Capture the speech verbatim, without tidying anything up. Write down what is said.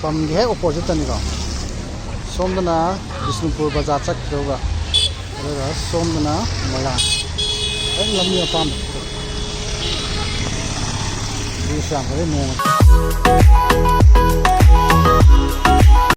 ꯄꯝꯒꯤ ꯍꯦꯛ ꯑꯣꯄꯣꯖꯤꯠꯇꯅꯤꯀꯣ꯫ ꯁꯣꯝꯗꯅ ꯕꯤꯁꯅꯨꯄꯨꯔ ꯕꯖꯥꯔ ꯆꯠꯈꯤꯗꯧꯕ, ꯑꯗꯨꯒ ꯁꯣꯝꯗꯅ ꯃꯣꯏꯔꯥꯡ꯫ ꯍꯦꯛ ꯂꯝꯕꯤ ꯃꯄꯥꯟꯗ꯫ ꯚ꯭ꯌꯨꯁꯦ ꯌꯥꯝ ꯐꯖꯩ ꯅꯣꯡ꯫